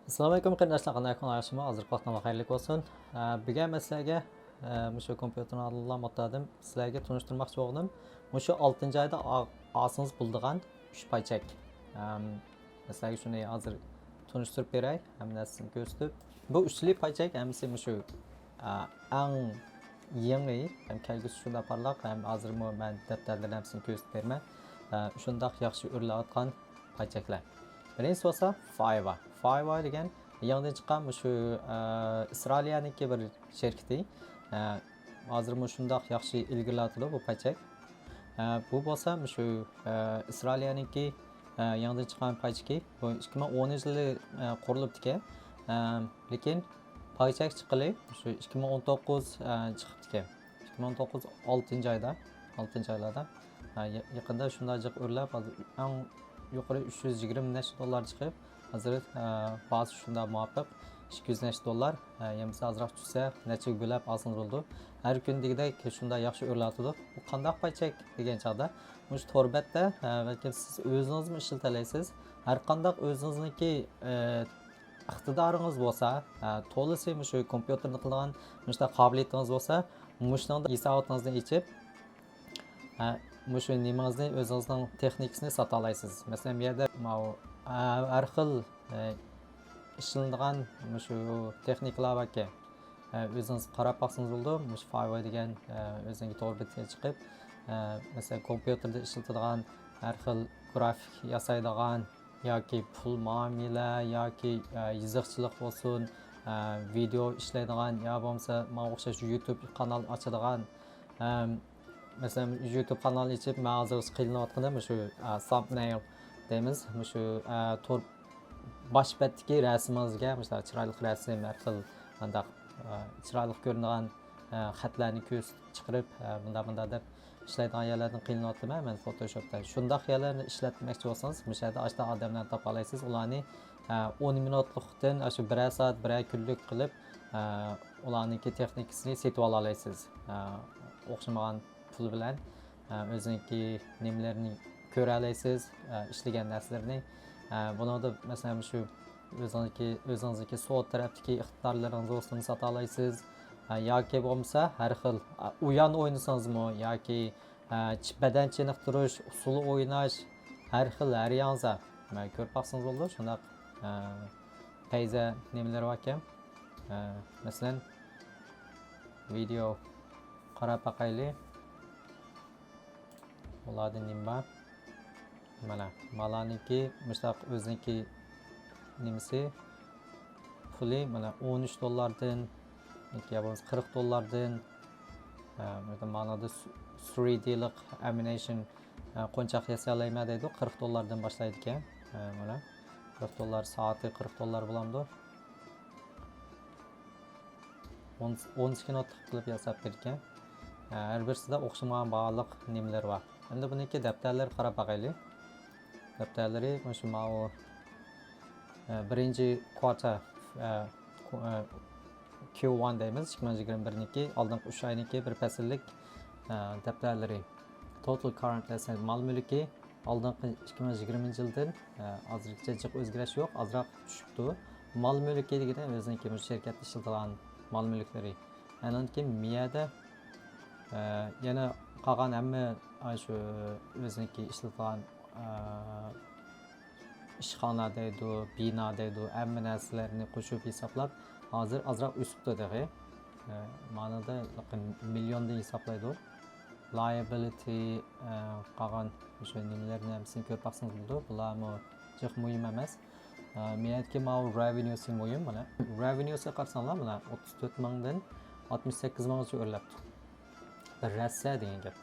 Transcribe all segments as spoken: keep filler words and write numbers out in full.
ئەسسالامۇئەلەيكۇم قېرىنداشلار، قانداق ئەھۋالىڭلار، ياخشىمۇ؟ ھازىرقى ۋاقتىڭلار خەيرلىك بولسۇن. ئە، بۈگۈن مەن سىلەرگە، ئە، مۇشۇ كومپيۇتېرنىڭ ئالدىدا ئولتۇردۇم، سىلەرگە تونۇشتۇرماقچى بولغىنىم مۇشۇ ئالتىنچى ئايدا ئا-، ئالسىڭىز بولىدىغان ئۈچ پاي چەك. ئەم، مەن سىلەرگە شۇنى ھازىر تونۇشتۇرۇپ بېرەي، ھەممە نەرسىنى كۆرسىتىپ. بۇ ئۈچلى پاي چەك ھەممىسى مۇشۇ، ئە، ئەڭ يېڭى، ھەم كەلگۈسى شۇنداق پارلاق، ھەم ھازىرمۇ مەن دەپتەرلەرنى ھەممىسىنى كۆرسىتىپ بېرىمەن. ئە، شۇنداق ياخشى ئۆرلەۋاتقان پاي چەكلەر. بىرىنچىسى بولسا فايۋا. فايۋا دېگەن يېڭىدىن چىققان مۇشۇ، ئە، ئىسرائىلىيەنىڭكى بىر شىركىتى. ئە، ھازىرمۇ شۇنداق ياخشى ئىلگىرىلەۋاتىدۇ بۇ پاي چەك. ئە، بۇ بولسا مۇشۇ، ئە، ئىسرائىلىيەنىڭكى، ئە، يېڭىدىن چىققان پاي چېكى. بۇ ئىككى مىڭ ئونىنچى يىلى، ئە، قۇرۇلۇپتىكەن. ئە، لېكىن پاي چەك چىققىلى شۇ ئىككى مىڭ ئون توققۇز، ئە، چىقىپتىكەن. ئىككى مىڭ ئون توققۇز ئالتىنچى ئايدا، ئالتىنچى ئايلاردا، ئە، يېقىندا شۇنداق جىق ئۆرلەپ، ھازىر ئەڭ يۇقىرى ئۈچ يۈز يىگىرمە نەچچە دوللار چىقىپ، ھازىر، ئە، باھاسى شۇنداق مۇۋاپىق، ئىككى يۈز نەچچە دوللار، ئە، يەنە ئازراق چۈشسە، نەچچىگە بۆلەپ ئالسىڭىز بولىدۇ. ھەر كۈن دېگۈدەك شۇنداق ياخشى ئۆرلەۋاتىدۇ. بۇ قانداق پاي چەك دېگەن چاغدا، مۇشۇ تور بەتتە، ئە، بەلكىم سىز ئۆزىڭىزمۇ ئىشلىتەلەيسىز. ھەر قانداق ئۆزىڭىزنىڭكى، ئە، ئىقتىدارىڭىز بولسا، ئە، تولىسى مۇشۇ كومپيۇتېردا قىلىدىغان مۇشۇنداق قابىلىيىتىڭىز بولسا، مۇشۇنىڭدا ھېساباتىڭىزنى ئېچىپ، ئە، مۇشۇ نېمىڭىزنى، ئۆزىڭىزنىڭ تېخنىكىسىنى ساتالايسىز. مەسىلەن، بۇ يەردە ماۋۇ، ئە، ھەر خىل، ئە، ئىشلىنىدىغان مۇشۇ تېخنىكىلار باركەن. ئە، ئۆزىڭىز قاراپ باقسىڭىز بولىدۇ. مۇشۇ فايۋا دېگەن، ئە، ئۆزىنىڭكى تور بېتىگە چىقىپ، ئە، مەسىلەن، كومپيۇتېردا ئىشلىتىدىغان ھەر خىل گرافىك ياسايدىغان ياكى پۇل مۇئامىلە ياكى، ئە، يېزىقچىلىق بولسۇن، ئە، ۋىدېئو ئىشلەيدىغان يا بولمىسا ماڭا ئوخشاش يۇتۇب قانال ئاچىدىغان، ئەم، مەسىلەن، يۇتۇب قانال ئېچىپ، مەن ھازىر قىينىلىۋاتقىنىم مۇشۇ، ئە، سامنېيل دەيمىز، مۇشۇ، ئە، تور باش بەتتىكى رەسىمىڭىزگە مۇشۇنداق چىرايلىق رەسىم، ھەر خىل مۇنداق، ئە، چىرايلىق كۆرۈنىدىغان، ئە، خەتلەرنى كۆرسىتىپ چىقىرىپ، ئە، مۇنداق، مۇنداق دەپ ئىشلەيدىغان يەرلەردىن قىينىلىۋاتىمەن مەن فوتوشوپتا. شۇنداق يەرلەرنى ئىشلەتمەكچى بولسىڭىز، مۇشۇ يەردە ئاشۇنداق ئادەملەرنى تاپالايسىز. ئۇلارنى، ئە، ئون مىنۇتلۇقتىن ئاشۇ بىرەر سائەت، بىرەر كۈنلۈك قىلىپ، ئە، ئۇلارنىڭكى تېخنىكىسىنى سېتىۋالالايسىز. ئە، ئوخشىمىغان پۇل بىلەن، ئە، ئۆزىنىڭكى نېمىلىرىنى كۆرەلەيسىز، ئە، ئىشلىگەن نەرسىلىرىنى. ئە، بۇنىڭدا، مەسىلەن، شۇ ئۆزىڭىزنىڭكى، ئۆزىڭىزنىڭكى سودا تەرەپتىكى ئىقتىدارلىرىڭىزنى بولسىمۇ ساتالايسىز. ئە، ياكى بولمىسا ھەر خىل، ئە، ئۇيان ئوينىسىڭىزمۇ ياكى، ئە، چ-، بەدەن چېنىقتۇرۇش، ئۇسسۇل ئويناش، ھەر خىل، ھەر ياڭزا. مانا كۆرۈپ باقسىڭىز بولىدۇ، شۇنداق، ئە، پەيزە نېمىلىرى باركەن. ئە، مەسىلەن، ۋىدېئو قاراپ باقايلى. ئۇلاردا نېمە بار؟ مانا، مالارنىڭكى مۇشۇنداق ئۆزىنىڭكى نېمىسى، پۇلى، مانا، ئون ئۈچ دوللاردىن يا بولمىسا قىرىق دوللاردىن، ئە، مانىدا س-، سرىدىلىق ئەنىمېيشن، ئە، قونچاق ياسىيالايمەن دەيدۇ، قىرىق دوللاردىن باشلايدىكەن. ئە، مانا، قىرىق دوللار، سائىتى قىرىق دوللار بولامدۇ؟ ئون، ئون سېكۇنتلۇق قىلىپ ياساپ بېرىدىكەن. ئە، ھەر بىرسىدە ئوخشىمىغان بارلىق نېمىلىرى بار. ئەمدى بۇنىڭكى دەپتەرلىرى قاراپ باقايلى. دەپتەرلىرى مۇشۇ ماۋۇ، ئە، بىرىنچى كۋارتال، ئە، كۇ-، ئە، كيۇ ۋان دەيمىز، ئىككى مىڭ يىگىرمە بىرنىڭكى ئالدىنقى ئۈچ ئاينىڭكى بىر پەسىللىك، ئە، دەپتەرلىرى. توتال كاررېنت ئەسسېت، مال مۈلكى، ئالدىنقى ئىككى مىڭ يىگىرمىنچى يىلدىن، ئە، ھازىرغىچە جىق ئۆزگىرىش يوق، ئازراق چۈشۈپتۇ. مال مۈلكى دېگىنى ئۆزىنىڭكى مۇشۇ شىركەتتە ئىشلىتىدىغان مال مۈلۈكلىرى. ئاندىن كېيىن مىيەدە، ئە، يەنە قالغان ھەممە، ئە، شۇ ئۆزىنىڭكى ئىشلىتىدىغان، ئە، ئىشخانا دەيدۇ، بىنا دەيدۇ، ھەممە نەرسىلەرنى قوشۇپ ھېسابلاپ، ھازىر ئازراق ئۆسۈپتۇ تېخى. ئە، مانىدا مىليوندىن ھېسابلايدۇ. لايابىلىتى، ئە، قالغان مۇشۇ نېمىلەرنى ھەممىسىنى كۆرۈپ باقسىڭىز بولىدۇ. بۇلارمۇ جىق مۇھىم ئەمەس. ئە، مېيەدىكى ماۋۇ رېۋېنيۇسى مۇھىم، مانا. رېۋېنيۇسىغا قارىساڭلار، مانا، ئوتتۇز تۆت مىڭدىن ئاتمىش سەككىز مىڭغىچە ئۆرلەپتۇ. بىر رەتسە دېگەن گەپ.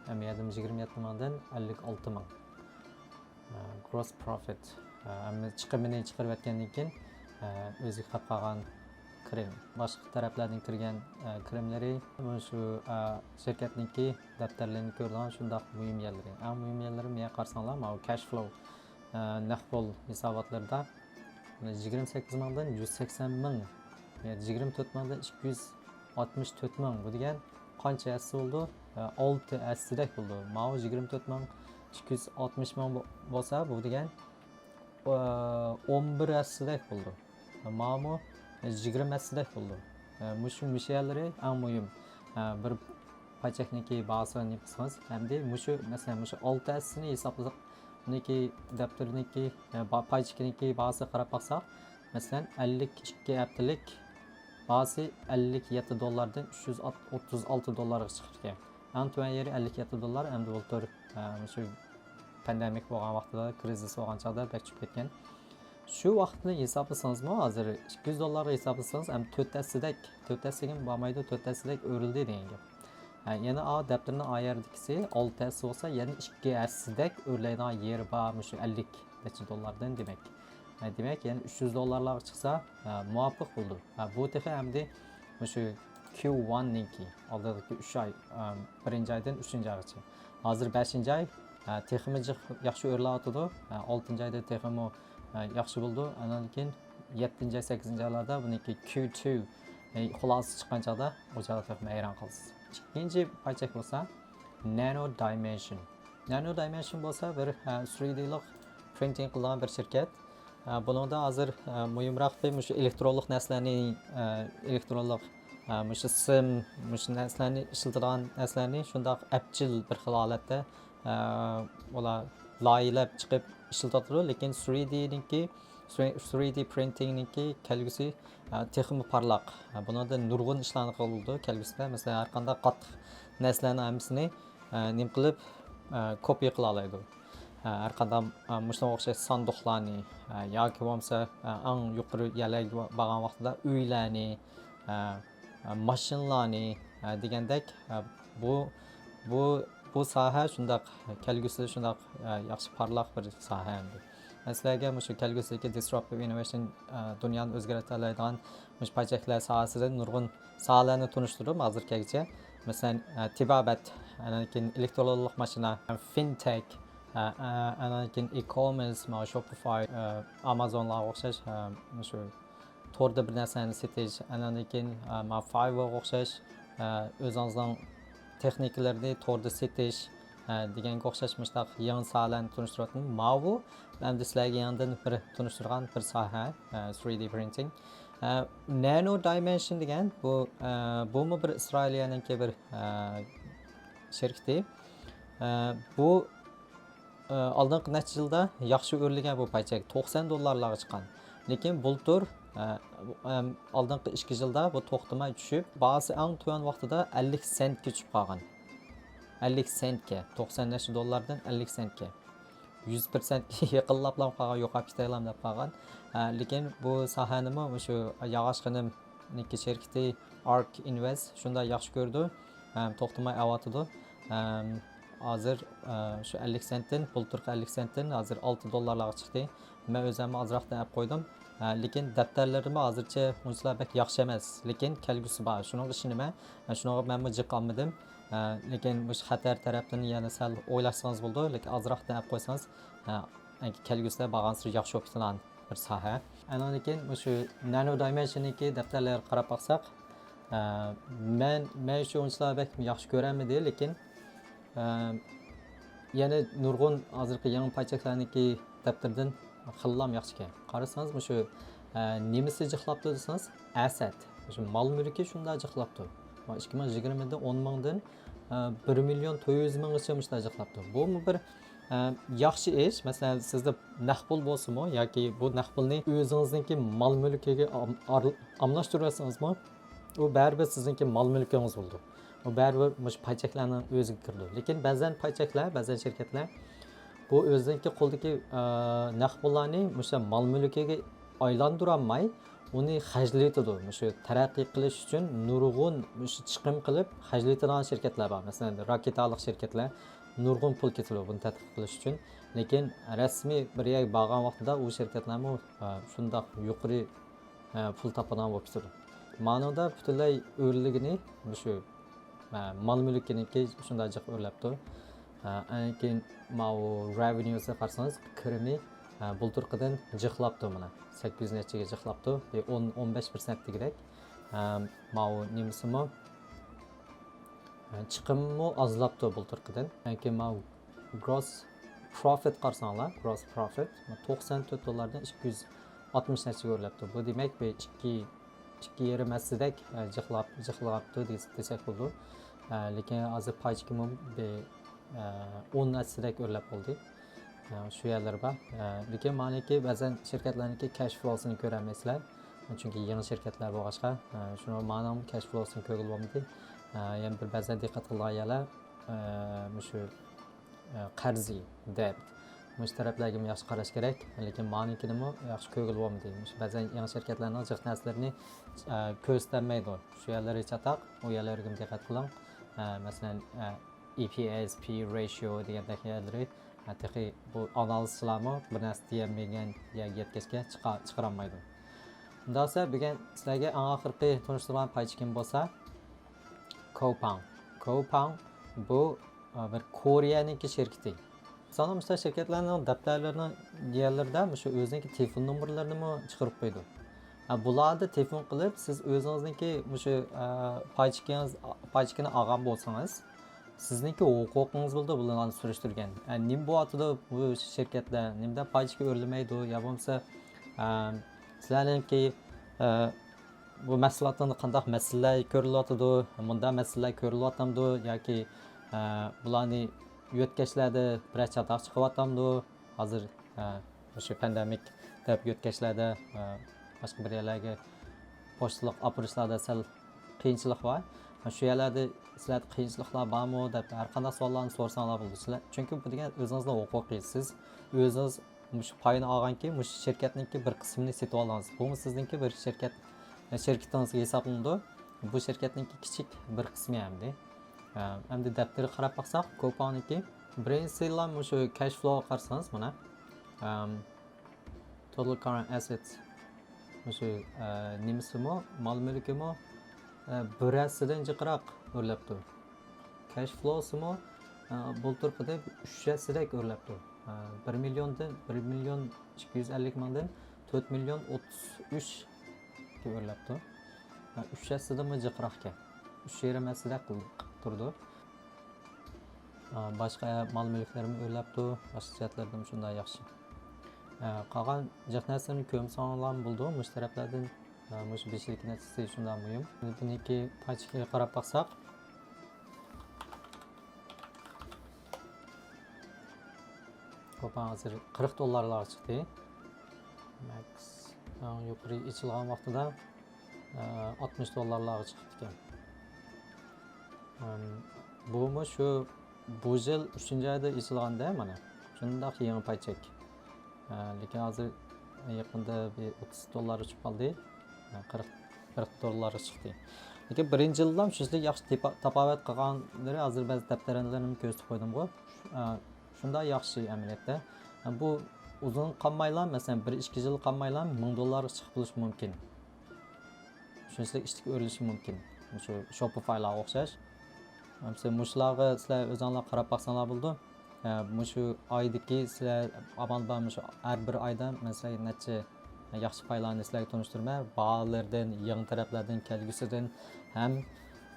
ئە، مېيەدىمۇ يىگىرمە يەتتە مىڭدىن ئەللىك ئالتە مىڭ. ئە، گروس پروفىت. ئە، ھەممە چىقىمىنى چىقىرىۋەتكەندىن كېيىن، ئە، ئۆزىگە قاپ قالغان كىرىم. باشقا تەرەپلەردىن كىرگەن، ئە، كىرىملىرى مۇشۇ، ئە، شىركەتنىڭكى دەپتەرلىرىنى كۆرىدىغان شۇنداق مۇھىم يەرلىرى. ئەڭ مۇھىم يەرلىرى مېيەگە قارىساڭلار، ماۋۇ كاش فلو، ئە، نەق پۇل ھېساباتلىرىدا يىگىرمە سەككىز مىڭدىن يۈز سەكسەن مىڭ، يا يىگىرمە تۆت مىڭدىن ئىككى يۈز ئاتمىش تۆت مىڭ. بۇ دېگەن قانچە ھەسسە بولىدۇ؟ ئالتە ھەسسىدەك بولىدۇ. ماۋۇ يىگىرمە تۆت مىڭ ئىككى يۈز ئاتمىش مىڭ بو-، بولسا، بۇ دېگەن، ئون بىر ھەسسىدەك بولىدۇ. ماڭىمۇ يىگىرمە ھەسسىدەك بولىدۇ. مۇشۇ مۇشۇ يەرلىرى ئەڭ مۇھىم. بىر پاي چەكنىڭكى باھاسىغا نېمە قىلسىڭىز، ئەمدى مۇشۇ، مەسىلەن، مۇشۇ ئالتە ھەسسىنى ھېسابلىساق، بۇنىڭكى دەپتىرىنىڭكى، پاي چېكىنىڭكى باھاسىغا قاراپ باقساق، مەسىلەن، ئەللىك ئىككى ھەپتىلىك باھاسى ئەللىك يەتتە دوللاردىن ئۈچ يۈز ئوتتۇز ئالتە دوللارغا چىقىپتىكەن. ئەڭ تۆۋەن يېرى ئەللىك يەتتە دوللار، ئەمدى بۇلتۇر، ئە، مۇشۇ پاندېمىك بولغان ۋاقتىدا، كرىزىس بولغان چاغدا بەك چۈشۈپ كەتكەن. شۇ ۋاقىتنى ھېسابلىسىڭىزمۇ، ھازىر ئىككى يۈز دوللارغا ھېسابلىسىڭىز، ئەمدى تۆت ھەسسىدەك، تۆت ھەسسىگىمۇ بارمايدۇ، تۆت ھەسسىدەك ئۆرۈلدى دېگەن گەپ. ھە، يەنە ئا دەپتىرنىڭ ئا يەردىكىسى ئالتە ھەسسە بولسا، يەنە ئىككى ھەسسىدەك ئۆرلەيدىغان يېرى بار، مۇشۇ ئەللىك نەچچە دوللاردىن دېمەك. ھە، دېمەك، يەنە ئۈچ يۈز دوللارلارغا چىقسا، ھە، مۇۋاپىق بولىدۇ. ھە، بۇ تېخى ئەمدى مۇشۇ كيۇ ۋاننىڭكى، ئالدىدىكى ئۈچ ئاي، ئە، بىرىنچى ئايدىن ئۈچىنچى ئايغىچە. ھازىر بەشىنچى ئاي، ئە، تېخىمۇ جىق ياخشى ئۆرلەۋاتىدۇ. ئە، ئالتىنچى ئايدا تېخىمۇ، ئە، ياخشى بولىدۇ. ئاندىن كېيىن يەتتىنچى ئاي، سەككىزىنچى ئايلاردا بۇنىڭكى كيۇ تۇ، ئە، خۇلاسىسى چىققان چاغدا، ئۇ چاغدا تېخىمۇ ھەيران قالىسىز. ئىككىنچى پاي چەك بولسا، نانو دايمېنشن. نانو دايمېنشن بولسا بىر، ئە، سرىدىلىق پرىنتىڭ قىلىدىغان بىر شىركەت. ئە، بۇنىڭدا ھازىر، ئە، مۇھىمراق بىر مۇشۇ ئېلېكترونلۇق نەرسىلەرنى، ئە، ئېلېكترونلۇق، ئە، مۇشۇ سىم، مۇشۇ نەرسىلەرنى ئىشلىتىدىغان نەرسىلەرنى شۇنداق ئەپچىل بىر خىل ھالەتتە، ئە، ئۇلار لايىھەلەپ چىقىپ ئىشلىتىۋاتىدۇ. لېكىن سرىدىنىڭكى، سرىدى پرىنتىڭنىڭكى كەلگۈسى، ئە، تېخىمۇ پارلاق. ئە، بۇنىڭدا نۇرغۇن ئىشلارنى قىلىدۇ كەلگۈسىدە. مەسىلەن، ھەر قانداق قاتتىق نەرسىلەرنىڭ ھەممىسىنى، ئە، نېمە قىلىپ، ئە، كوپىيە قىلالايدۇ. ئە، ھەر قانداق، ئە، مۇشۇنىڭغا ئوخشاش ساندۇقلارنى، ئە، ياكى بولمىسا، ئە، ئەڭ يۇقىرى يەرلەرگە بارغان ۋاقتىدا ئۆيلەرنى، ئە، ئە، ماشىنىلارنى، ئە، دېگەندەك، ئە، بۇ، بۇ، بۇ ساھە شۇنداق كەلگۈسىدە شۇنداق، ئە، ياخشى پارلاق بىر ساھە ئەمدى. مەن سىلەرگە مۇشۇ كەلگۈسىدىكى دىسراپتىپ ئىننوۋېيشن، ئە، دۇنيانى ئۆزگەرتەلەيدىغان مۇشۇ پاي چەكلەر ساھەسىدە نۇرغۇن ساھەلەرنى تونۇشتۇردۇم ھازىرغىچە. مەسىلەن، ئە، تېبابەت، ئاندىن كېيىن ئېلېكترونلۇق ماشىنا، فىنتېك، ئە، ئە، ئاندىن كېيىن ئى-كومېرس، مانا شوپىفاي، ئە، ئامازونلارغا ئوخشاش، ئە، مۇشۇ توردا بىر نەرسىنى سېتىش، ئاندىن كېيىن، ئە، مانا فايۋرغا ئوخشاش، ئە، ئۆزىڭىزنىڭ تېخنىكىلىرىنى توردا سېتىش، ئە، دېگەنگە ئوخشاش مۇشۇنداق يېڭى ساھەلەرنى تونۇشتۇرۇۋاتىمەن. ماۋۇ ئەمدى سىلەرگە يېڭىدىن بىر تونۇشتۇرغان بىر ساھە، ئە، سرىدى پرىنتىڭ. ئە، نانو دايمېنشن دېگەن بۇ، ئە، بۇمۇ بىر ئىسرائىلىيەنىڭكى بىر، ئە، شىركىتى. ئە، بۇ، ئە، ئالدىنقى نەچچە يىلدا ياخشى ئۆرلىگەن بۇ پاي چەك، توقسان دوللارلارغا چىققان. لېكىن بۇلتۇر، ئە، ئەم، ئالدىنقى ئىككى يىلدا بۇ توختىماي چۈشۈپ، باھاسى ئەڭ تۆۋەن ۋاقتىدا ئەللىك سېنتكە چۈشۈپ قالغان. ئەللىك سېنتكە، توقسان نەچچە دوللاردىن ئەللىك سېنتكە. يۈز پىرسەنتكە يېقىنلاپلا قالغان، يوقاپ كېتەيلام دەپ قالغان. ئە، لېكىن بۇ ساھەنىمۇ مۇشۇ ياغاچ خېنىمنىڭكى شىركىتى ئارك ئىنۋېست شۇنداق ياخشى كۆرىدۇ. ئە، توختىماي ئەۋاتىدۇ. ئە، ھازىر، ئە، شۇ ئەللىك سېنتتىن، بۇلتۇرقى ئەللىك سېنتتىن ھازىر ئالتە دوللارلارغا چىقتى. مەن ئۆزۈممۇ ئازراقتىن ئەپ قويدۇم. ئە، لېكىن دەپتەرلىرىمۇ ھازىرچە ئۇنچىلا بەك ياخشى ئەمەس. لېكىن كەلگۈسى بار. شۇنىڭغا ئىشىنىمەن. ئە، شۇنىڭغا مەنمۇ جىق ئالمىدىم. ئە، لېكىن مۇشۇ خەتەر تەرەپتىن يەنە سەل ئويلاشسىڭىز بولىدۇ. لېكىن ئازراقتىن ئەپ قويسىڭىز، ئە، كەلگۈسىدە بارغانسېرى ياخشى بولۇپ كېتىدىغان بىر ساھە. ئاندىن كېيىن مۇشۇ نانو دايمېنشننىڭكى دەپتەرلەرگە قاراپ باقساق، ئە، مەن، مەن شۇ ئۇنچىلا بەك ياخشى كۆرەلمىدى، لېكىن، ئە، يەنە نۇرغۇن ھازىرقى يېڭى پاي چەكلەرنىڭكى دەپتىرىدىن خېلىلام ياخشىكەن. قارىسىڭىز، مۇشۇ، ئە، نېمىسى جىقلاپتۇ دېسىڭىز، ئەسەت. مۇشۇ مال مۈلكى شۇنداق جىقلاپتۇ. ئىككى مىڭ يىگىرمىدە ئون مىڭدىن، ئە، بىر مىليون تۆت يۈز مىڭغىچە مۇشۇنداق جىقلاپتۇ. بۇمۇ بىر ئە، ياخشى ئىش، مەسىلەن، سىزدە نەق پۇل بولسىمۇ ياكى بۇ نەق پۇلنى ئۆزىڭىزنىڭكى مال مۈلكىگە ئام-، ئار-، ئاملاشتۇرۇۋەتسىڭىزمۇ، ئۇ بەرىبىر سىزنىڭكى مال مۈلكىڭىز بولىدۇ. ئۇ بەرىبىر مۇشۇ پاي چەكلەرنىڭ ئۆزىگە كىرىدۇ. لېكىن بەزەن پاي چەكلەر، بەزەن شىركەتلەر بۇ ئۆزىنىڭكى قولىدىكى، ئە، نەق پۇللارنى مۇشۇ مال مۈلكىگە ئايلاندۇرالماي، ئۇنى خەجلىۋېتىدۇ. مۇشۇ تەرەققىي قىلىش ئۈچۈن نۇرغۇن مۇشۇ چىقىم قىلىپ خەجلىۋېتىدىغان شىركەتلەر بار. مەسىلەن، راكېتالىق شىركەتلەر نۇرغۇن پۇل كېتىدۇ بۇنى تەتقىق قىلىش ئۈچۈن. لېكىن رەسمىي بىر يەرگە بارغان ۋاقتىدا ئۇ شىركەتلەرمۇ، ئە، شۇنداق يۇقىرى، ئە، پۇل تاپىدىغان بولۇپ كېتىدۇ. مانىڭدا پۈتۈنلەي ئۆرلىگىنى مۇشۇ، ئە، مال مۈلكىنىڭكى شۇنداق جىق ئۆرلەپتۇ. ئە، ئاندىن كېيىن ماۋۇ رېۋېنيۇسىغا قارىسىڭىز، كىرىمى، ئە، بۇلتۇرقىدىن جىقلاپتۇ مانا. سەككىز يۈز نەچچىگە جىقلاپتۇ. بىر ئون، ئون بەش پىرسەنت دېگۈدەك. ئە، ماۋۇ نېمىسىمۇ، ئە، چىقىممۇ ئازلاپتۇ بۇلتۇرقىدىن. ئاندىن كېيىن ماۋۇ گروس پروفىت قارىساڭلار، گروس پروفىت توقسان تۆت دوللاردىن ئىككى يۈز ئاتمىش نەچچىگە ئۆرلەپتۇ. بۇ دېمەك، بىر ئىككى، ئىككى يېرىم ھەسسىدەك، ئە، جىقلاپ، جىقلاپتۇ دېس-، دېسەك بولىدۇ. ئە، لېكىن ھازىر پاي چېكىمۇ بىر، ئە، ئون ھەسسىدەك ئۆرلەپ بولدى. ئە، شۇ يەرلىرى بار. ئە، لېكىن مانىكى بەزەن شىركەتلەرنىڭكى كەش فلوسىنى كۆرەلمەيسىلەر. چۈنكى يېڭى شىركەتلەر بولغاچقا، ئە، شۇنىڭ مانىڭ كەش فلوسىنى كۆرگىلى بولمىدى. ئە، يەنە بىر بەزەن دىققەت قىلىدىغان يەرلەر، ئە، مۇشۇ، ئە، قەرزى، دېبت. مۇشۇ تەرەپلەرگىمۇ ياخشى قاراش كېرەك. لېكىن مانىڭكىنىمۇ ياخشى كۆرگىلى بولمىدى. مۇشۇ بەزەن يېڭى شىركەتلەرنىڭ جىق نەرسىلىرىنى، ئە، كۆرسىتەلمەيدۇ. شۇ يەرلىرى چاتاق، ئۇ يەرلەرگىمۇ دىققەت قىلىڭ. ئە، مەسىلەن، ئە، ئى پى ئېس، پى رېشىيو دېگەندەك يەرلىرى، ئە، تېخى بۇ ئانالىزچىلارمۇ بىر نەرسە دېيەلمىگەن يەرگە يەتكەچكە چىقا-، چىقىرالمايدۇ. ئۇنداقسا بۈگۈن سىلەرگە ئەڭ ئاخىرقى تونۇشتۇرغان پاي چېكىم بولسا، كوپاڭ. كوپاڭ بۇ، ئە، بىر كورېيەنىڭكى شىركىتى. مىسالەن، مۇشۇنداق شىركەتلەرنىڭ دەپتەرلىرىنىڭ يەرلىرىدە مۇشۇ ئۆزىنىڭكى تېلېفون نومۇرلىرىنىمۇ چىقىرىپ قويىدۇ. ھە، بۇلاردا تېلېفون قىلىپ، سىز ئۆزىڭىزنىڭكى مۇشۇ، ئە، پاي چېكىڭىز، پاي چېكىنى ئالغان بولسىڭىز، سىزنىڭكى ھوقۇقىڭىز بولىدۇ بۇلارنى سۈرۈشتۈرگەن. ئە، نېمە بولۇۋاتىدۇ بۇ شىركەتلەر؟ نېمىدە پاي چېكى ئۆرلىمەيدۇ؟ يا بولمىسا، ئە، سىلەرنىڭكى، ئە، بۇ مەھسۇلاتىڭدا قانداق مەسىلىلەر كۆرۈلۈۋاتىدۇ؟ مۇنداق مەسىلىلەر كۆرۈلۈۋاتامدۇ؟ ياكى، ئە، بۇلارنى يۆتكەشلەردە بىرەر چاتاق چىقىۋاتامدۇ؟ ھازىر، ئە، مۇشۇ پاندېمىك دەپ يۆتكەشلەردە، ئە، باشقا بىر يەرلەرگە پوچتىلىق ئاپىرىشلاردا سەل قىيىنچىلىق بار. شۇ يەرلەردە سىلەردە قىيىنچىلىقلار بارمۇ دەپ ھەر قانداق سوئاللارنى سورىساڭلار بولىدۇ. سىلەر، چۈنكى بۇ دېگەن ئۆزىڭىزنىڭ ھوقۇقى. سىز ئۆزىڭىز مۇشۇ پاينى ئالغانكى، مۇشۇ شىركەتنىڭكى بىر قىسمىنى سېتىۋالدىڭىز. بۇمۇ سىزنىڭكى بىر شىركەت، شىركىتىڭىزگە ھېسابلىنىدۇ. بۇ شىركەتنىڭكى كىچىك بىر قىسمى ئەمدى. ئەمدى دەپتىرىگە قاراپ باقساق، كوپاڭنىڭكى بىرىنچىسىلا مۇشۇ كەش فلوغا قارىسىڭىز، مانا، ئەم، total current assets، مۇشۇ، ئە، نېمىسىمۇ، مال مۈلكىمۇ، ئە، بىر ھەسسىدىن جىقراق ئۆرلەپتۇ. كەش فلوسىمۇ، ئە، بۇلتۇرقىدەك ئۈچ ھەسسىدەك ئۆرلەپتۇ. ئە، بىر مىليوندىن، بىر مىليون ئىككى يۈز ئەللىك مىڭدىن تۆت مىليون ئوتتۇز ئۈچكە ئۆرلەپتۇ. ئە، ئۈچ ھەسسىدىنمۇ جىقراقكەن. ئۈچ يېرىم ھەسسىدەك قىلىپ تۇرىدۇ. ئە، باشقا مال مۈلۈكلىرىمۇ ئۆرلەپتۇ. باشقا جەھەتلەردىمۇ شۇنداق ياخشى. ئە، قالغان جىق نەرسىلەرنى كۆرمىسەڭلارمۇ بولىدۇ. مۇشۇ تەرەپلەردىن، ئە، مۇشۇ بېشىدىكى نەرسىسى شۇنداق مۇھىم. بۇنىڭكى پاي چېكىگە قاراپ باقساق، كوپاڭ ھازىر قىرىق دوللارلارغا چىقتى. مەكس ئەڭ يۇقىرى ئېچىلغان ۋاقتىدا، ئە، ئاتمىش دوللارلارغا چىقىپتىكەن. ئەم، بۇمۇ شۇ، بۇ يىل ئۈچىنچى ئايدا ئېچىلغاندا، مانا، شۇنداق يېڭى پاي چېك. ئە، لېكىن ھازىر يېقىندا بىر ئوتتۇز دوللار ئۇچۇپ قالدى. ئە، قىرىق، قىرىق دوللارغا چىقتى. لېكىن بىرىنچى يىللام شۇنچىلىك ياخشى تېپا-، تاپاۋەت قىلغانلىرى ھازىر بەزى دەپتەرلەرنى كۆرسىتىپ قويدۇمغۇ. ئە، شۇنداق ياخشى ئەمەلىيەتتە. ئە، بۇ ئۇزۇن قالمايلا، مەسىلەن، بىر ئىككى يىل قالمايلا مىڭ دوللارغا چىقىپ بولۇشى مۇمكىن. شۇنچىلىك ئىشتىك ئۆرلىشى مۇمكىن. مۇشۇ شوپىفايلارغا ئوخشاش. مەسىلەن، مۇشۇلارغا سىلەر ئۆزۈڭلار قاراپ باقساڭلار بولىدۇ. ئە، مۇشۇ ئايدىكى سىلەر ئامال بار، مۇشۇ ھەر بىر ئايدا مەن سىلەرگە نەچچە ياخشى پايلارنى سىلەرگە تونۇشتۇرىمەن. باھالىرىدىن، يېڭى تەرەپلەردىن، كەلگۈسىدىن ھەم،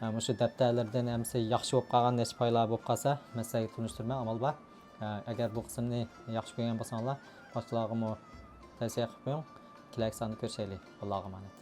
ئە، مۇشۇ دەپتەرلىرىدىن ھەممىسى ياخشى بولۇپ قالغان نەچچە پايلار بولۇپ قالسا، مەن سىلەرگە تونۇشتۇرىمەن، ئامال بار. ئە، ئەگەر بۇ قىسىمنى ياخشى كۆرگەن بولساڭلار، باشقىلارغىمۇ تەۋسىيە قىلىپ قويۇڭ. كېلەركى ساندا كۆرۈشەيلى. ئاللاغا ئامانەت.